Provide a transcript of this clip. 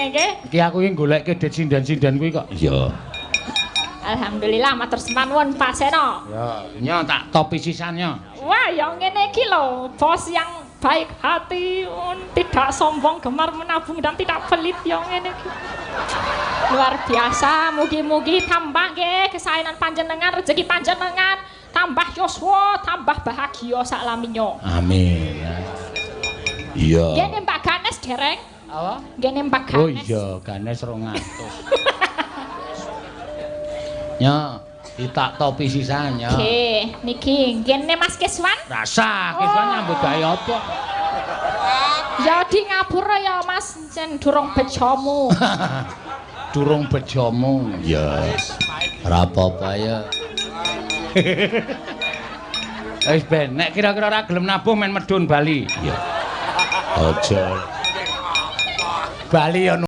Nggih. Iki aku iki goleke dit sinden-sinden kuwi kok. Iya. Alhamdulillah matur sembah nuwun Pak Seno. Ya, nyo tak topi sisan nyo. Wah, yang ngene iki lho, bos yang baik hati, tidak sombong, gemar menabung dan tidak pelit yang ngene iki. Luar biasa, mugi-mugi tambah nggih kesaenan panjenengan, rezeki panjenengan, tambah yuswa, tambah bahagia sak laminyo. Amin. Iya. Nggih Mbak Ganes dereng? Apa? Nggih Mbak Ganes. Oh iya, Ganes 200. Nyo, tak topi sisan nyo. Nggih, niki nggene Mas Keswan. Rasa, Keswan nyambut gawe apa? Ya di ngapura ya Mas, jen durung bejomu. Durung bejomu. Ya. Ora apa-apa ya. Wis ben, nek kira-kira ora gelem nabuh men medun Bali. Iya. Aja. Bali ya.